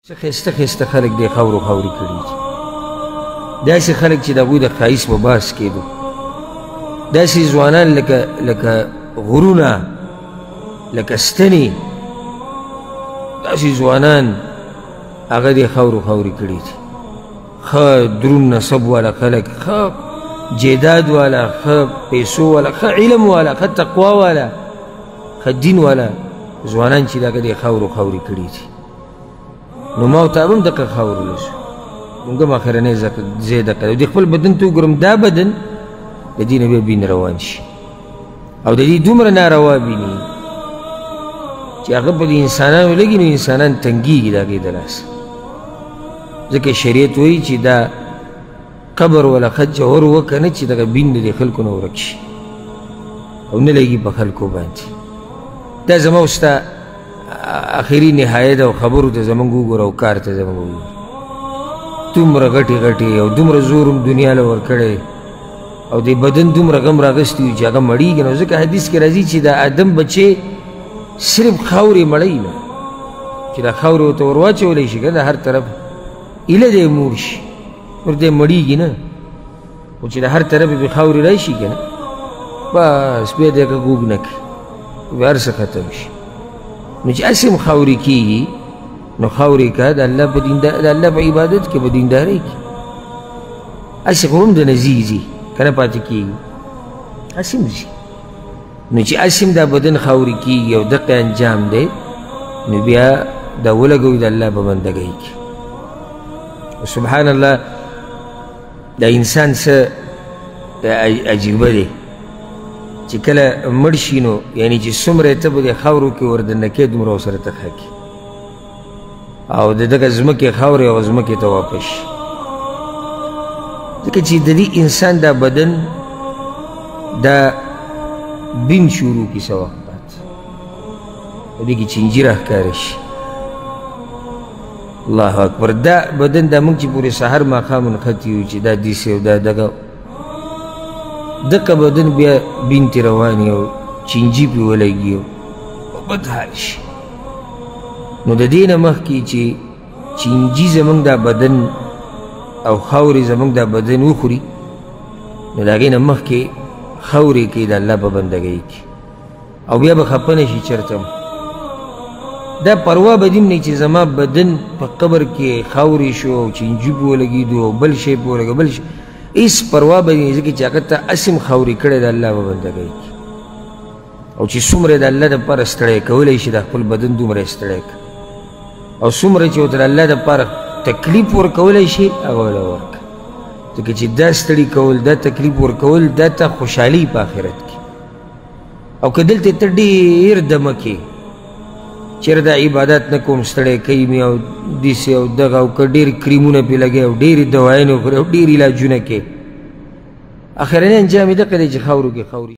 څه ښایسته ښایسته خلک دې خاورو خاورې کړي دي، داسې خلک چې د هغوی د ښایست په باس کېدو، داسې ځوانان لکه لکه غرونه لکه ستنې، داسې ځوانان هغه دې خاورو خاورې کړي دي. ښه درون نسب والا خلک، ښه جیداد والا، ښه پیسو والا، ښه علم والا، ښه تقوا والا، ښه دین والا ځوانان چې دغه دې خاورو خاورې کړي دي. نو ما او تا به هم دقه خاورو له شو، موږ هم اخرنی ځای دقه دی. د خپل بدن ته وګورم، دا بدن د دې نه بیا بین روان شي او د دې دومره ناروا ویني چې هغه په دې انسانانو لګي، نو انسانان تنګېږي د هغې د لاسه. ځکه شریعت وایي چې دا قبر ولا ښه جوهر وکړه نه چې دغه بین د دې خلکو نه ورک شي او نه لګي په خلکو باندې. دا زما او ستا اخري نهایه ده او خبرو ته زموږ وګوره او کار ته زموږ وګوره. دومره غټې غټې او دومره زور هم دنیا له ورکړی او د بدن دومره غم راغستی وي چې هغه مړېږي. نو ځکه حدیث کې راځي چې د آدم بچی صرف خاورې مړوي نه، چې دا خاورې ورته ور واچولی شي که نه هر طرف ایله دی مور شي، نور دی مړېږي نه، خو چې د هر طرف یې پرې خاورې راشي که نه بس بیا دی هغه غوږ نه کوي، بیا هر څه ختم شي. نو چې هسې هم خاورې کېږي نو خاورې که د الله په د الله په عبادت کې په دیندارۍ کې هسې خو هم د نه ځي ځي که نه پاتې کېږي، هسې هم ځي. نو چې هسې هم دا بدن خاورې کېږي او دقه انجام دی، نو بیا دا ولګوي د الله په بندګۍ کې. سبحان الله، دا انسان څه عجیبه دی چې کله مړ شي نو یعنې چې څومره یې ته په دې خاورو کې وردننه کوې دومره ورسره ته ښه کوې او د دغه ځمکې خاورې او ځمکې ته واپس شي. ځکه چې د دې انسان دا بدن دا بین شروع کړي څه وخت بعد په دې کې چینجي راښکاره شي. الله اکبر، دا بدن دا موږ چې پورې سهار ماښام نښتي یو چې دا داسې او دا دغه دقه بدن بیا بین ترې روان او چینجي پرې ولګي او بد حال شي. نو د دې نه مخکې چې چینجي زموږ دا بدن او خاورې زموږ دا بدن وخوري، نو د هغې نه مخکې خاورې کوي د الله په بندګۍ کې، او بیا به خفه نه شي چېرته هم. دا پروا به دې هم نه چې زما بدن په قبر کې خاورې شو او چینجي پرې ولګېدو او بل شی پرې ولګېدو بل شی، هېڅ پروا به دې نه، ځکه چې هغه ته هسې هم خاورې کړی د الله په بندګۍ کې. او چې څومره د الله دپاره ستړی کولی شي د خپل بدن دومره یې ستړی کړه، او څومره چې ورته د الله دپاره تکلیف ورکولی شي هغه ورله ورکړه، ځکه چې دا ستړي کول دا تکلیف ورکول دا ته خوشحالي په آخرت کې. او که دلته ته ډېر دمه کې چېرې دا عبادت نه کوم ستړی کوي مې او داسې او دغه، او که ډېر کریمونه پرې لګوي او ډېرې دوایانې وخوري او ډېر علاجونه کوي، اخرنی انجام یې دقه دی چې خاورو کې خاورې.